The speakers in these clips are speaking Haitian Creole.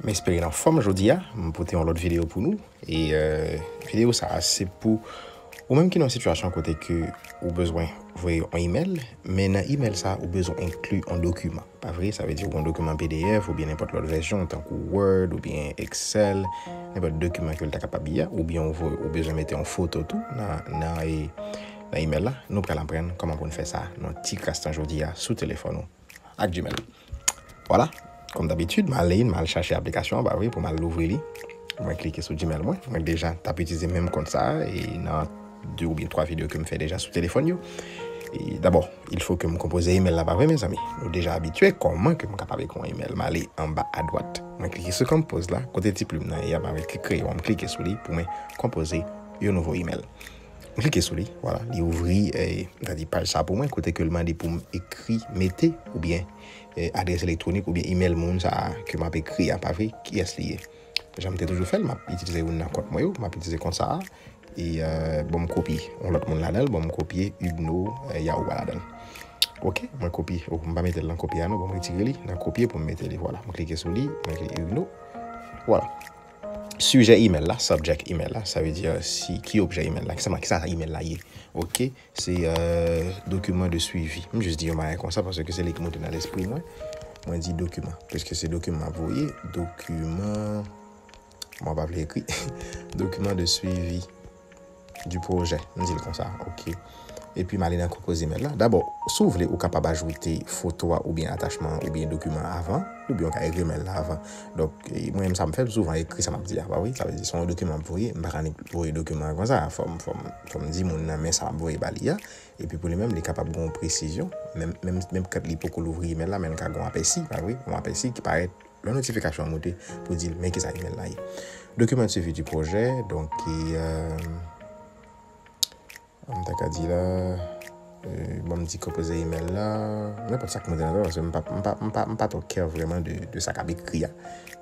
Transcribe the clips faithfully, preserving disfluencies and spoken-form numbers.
M espere n anfòm jodi a. M pote yon lòt videyo pou nou. E euh, videyo sa a se pou ou menm ki nan yon sitiyasyon kote ke ou bezwen voye yon email, men nan email sa a ou bezwen enkli yon dokiman. Pa vre? Sa vle di yon dokiman P D F oubyen nenpòt lòt vèsyon tankou Word oubyen Excel, nenpòt dokiman ke l ta kapab ye a, oubyen ou, vo- ou bezwen mete yon foto tou nan, nan, e, nan email la. Nou pral aprann kòman pou n fè sa nan ti kras tan jodi a sou telefòn ou ak Gmail. Vwala, kòm dabitid, m ale, m al chache aplikasyon an, pa vre, pou m al louvri li. Mwen klike sou Gmail mwen. Mwen deja t ap itilize menm kont sa a, e nan de oubyen twa videyo ke m fè deja sou telefòn yo. E dabò, il faut que m konpoze email la, pa vre, mezanmi? Nou deja abitye kòman ke m kapab ekri yon email. M ale anba adwat. Mwen klike sou compose la, kote ti plim nan ye a, m al ki kreyon, m klike sou li pou mwen konpoze yon nouvo email. M klike sou li, vwala, li ouvri, eh, m ta di paj sa pou mwen, kote ke l mande pou m ekri, mete, oubyen eh, adrès elektwonik oubyen email moun sa a ke m ap ekri a, pa vre? Kiyès li ye? Jan m te toujou fè l, m ap itilize youn nan kont mwen yo, m ap itilize kont sa a, e euh, bon, m kopye yon lòt moun ladan l, bon, m kopye Huguenot, eh, Yahoo a ladan l. Ok, mwen kopye, oh, m pa mete l nan kopye a non, bon, m retire li nan kopye pou m mete li, vwala. M klike sou li, mwen ekri Huguenot, vwala. Sijè email la, subject email la, sa vle di si ki objè email la, kisa, kisa email la ye. Ok, se euh, document de suivi. M jis di yon bagay konsa paske se li ki monte nan lespri mwen. Mwen di dokiman, paske se dokiman m ap voye. Dokiman, mwen pa vle ekri. Document de suivi du projet. M di l konsa, ok. Epi m ale nan konpoze email la. Dabò, si w vle, ou kapab ajoute foto a oubyen atachman an oubyen dokiman an avan, oubyen w ka ekri email la avan. Donk, e, mwen menm sa m fè, m souvan ekri sa m ap di a, pa vre? Sa vle di, se yon dokiman m ap voye, m pa ka nik voye dokiman an konsa, fò m, fò m, fò m di moun nan men sa m ap voye ba li a, epi pou li menm, li kapab gen yon presizyon, menm, menm, menm kant li poko louvri email la, men l ka gen yon apèsi, pa vre? Yon apèsi ki parèt lè notifikasyon an moute pou di l men kisa email la ye. Document de suivi du projet, donk, e, euh, m ta ka di la, euh, bon, m di konpoze email la, nenpòt sa k monte nan tèt mwen, paske m pa, m pa, m pa, m pa twò care vrèman de, de sa k ap ekri a.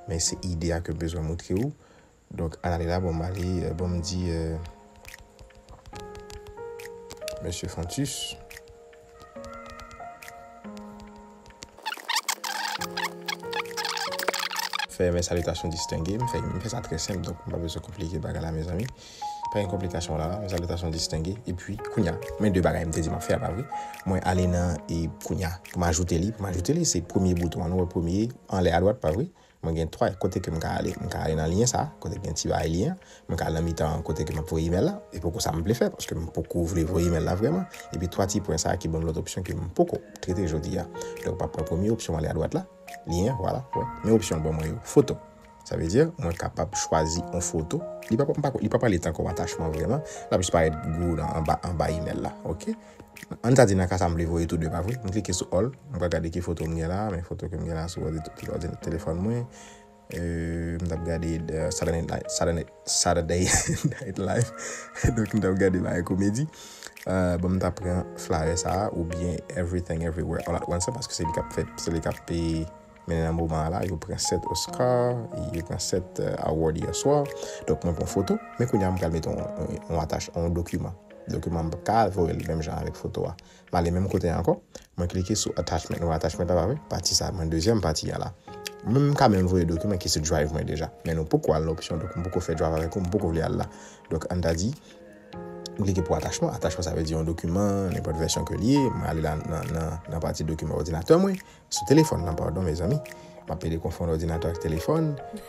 Men se ide a ke m bezwen montre w. Donk, ann ale la, bon, m ale, euh, bon, m di, euh, Mesye Fontus. Fè mes salutations distinguées. M fè, m fè sa trè senp, donk m pa bezwen konplike bagay la, mezanmi. Pa gen konplikasyon la, la. Mes salutations distinguées. Epi, kounye a, men de bagay m te di m ap fè a, pa vre? Mwen ale nan, e kounye a, pou m ajoute li, pou m ajoute li, se premye bouton an, nou wè premye, anlè adwat, pa vre? Mwen gen twa kote ke m ka ale. M ka ale nan lyen sa, kote gen ti bagay lyen an. Mwen ka al nan mitan an, kote ke m ap voye email la. E poko sa m vle fè, paske m poko vle voye email la vrèman. Epi twa ti pwen sa ki ban m lòt opsyon ke m poko trete jodi a. Donk, m ap pran premye opsyon, m ale adwat la. Lyen, vwala, wè. Men opsyon l ban mwen yo. Foto. Sa vle di, mwen kapab chwazi yon foto. Li pa, pa, li pa pale tankou atachman vrèman. L ap jis parèt gwo nan anba, anba email la. Ok? Ann ta di nan ka sa m vle voye tou de, pa vre? M klike sou all. M pral gade ki foto m gen la, men foto ke m gen la sou òdi-, òdi-, telefòn mwen. Euh, m t ap gade euh, Saturday Night, Saturday, Saturday Night Live. Donk, m t ap gade bagay komedi. Euh, bon, m t ap pran flyer sa a, oubyen Everything Everywhere All at Once la, paske se li k ap fè, se li k ap, e, mennen nan moman an la. Yo pran sèt Oscar, yo pran sèt euh, award yè swa. Donk, mwen pran foto. Men kounye a, m pral mete yon, yon, yon atach, yon dokiman. Dokiman, m p ap ka voye l menm jan avèk foto a. M ale menm kote a ankò. Mwen klike sou attachment. Nou wè attachment la, pa vre? Pati sa, mwen dezyèm pati a la. Mwen menm m ka menm voye dokiman ki sou drive mwen deja. Men nou poko al nan opsyon, donk m poko fè drive avèk ou, m poko vle al la. Donk, ann ta di, m klike pou atachman. Atachman, sa vle di yon dokiman, nenpòt vèsyon ke l ye. Mwen ale la nan, nan, nan pati dokiman òdinatè mwen. Sou telefòn nan, padon, mezanmi. M ap pede konfonn òdinatè ak telefòn.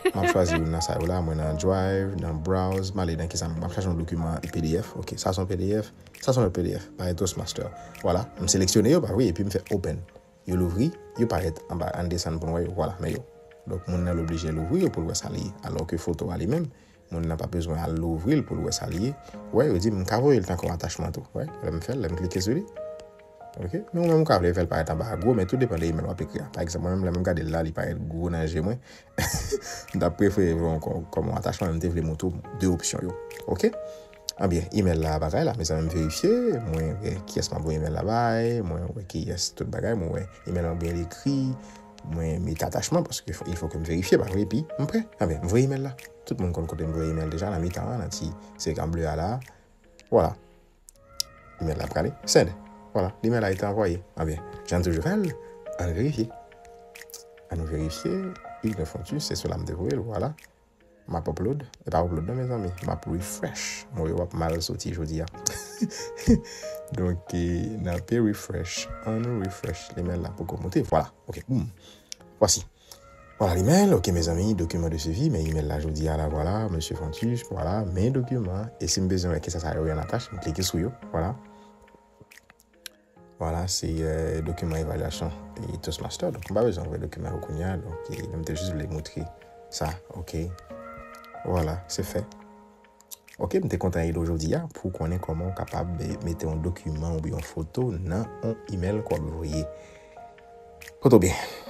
M ap chwazi youn nan sa yo la. Mwen nan Drive, nan Browse. M ale nan kisa? M ap chache yon dokiman P D F. Ok, sa se yon P D F. Sa se yon P D F. Bagay Toastmaster. Vwala. M seleksyone yo, pa vre, epi m fè Open. Yo louvri, yo parèt anba. Ann desann pou n wè yo. Vwala, men yo. Donk, moun nan l oblije louvri yo pou l wè sa li ye. Alò ke foto a li menm, moun nan pa bezwen al louvri l pou l wè sa li ye. Ou wè, yo di m ka voye l tankou atachman tou. Wè, lè m fè l, lè m klike sou li. Ok? Men ou menm ou ka vle fè l parèt anba a gwo, men tou depann de email w ap ekri a. Pa egzanp, mwen menm, lè m gade l la, li parèt gwo nan je mwen. M t ap prefere voye l kò-, kòm yon atachman, men m te vle montre w de opsyon yo. Ok? Anbyen, email la bagay la, mezanmi, m verifye, mwen wè kiyès m ap voye email la bay, mwen wè kiyès tout bagay, mwen wè email la byen ekri, mwen mete atachman, paske fò, il faut que m verifye, pa vre, epi m prè. Anbyen, m voye email la. Tout moun konn kote m voye email deja, nan mitan an, nan ti sekan ble a la. Vwala. Email la prale send. Vwala, email la été envoyé. Anbyen, jan n toujou fè l, ann verifye. Ann verifye. Hugues Fontus, se sou la m te voye l, vwala. M ap upload, e pa upload non, mezanmi, m ap refresh. Mo yo ap mal soti jodi a. Donk, eh, n ap refresh. An nou refresh. Email la poko monte. Vwala. Ok. Boum. Vwasi. Vwala email. Ok, mezanmi, document de suivi. Men email la jodi a la, vwala. Mesye Fontus, vwala. Men dokiman. E si m bezwen wè kisa sa yo ye an atach, m klike sou yo. Vwala. Vwala, se eh, dokiman evalyasyon e Toastmaster. Donk, m pa bezwen voye dokiman yo kounye a. Donk, eh, m te jis vle montre sa. Ok. Vwala, se fè. Ok, m te kontan ede w jodi a pou w konnen kòman w kapab eh, mete yon dokiman oubyen yon foto nan yon email ke w ap voye. Kote w byen?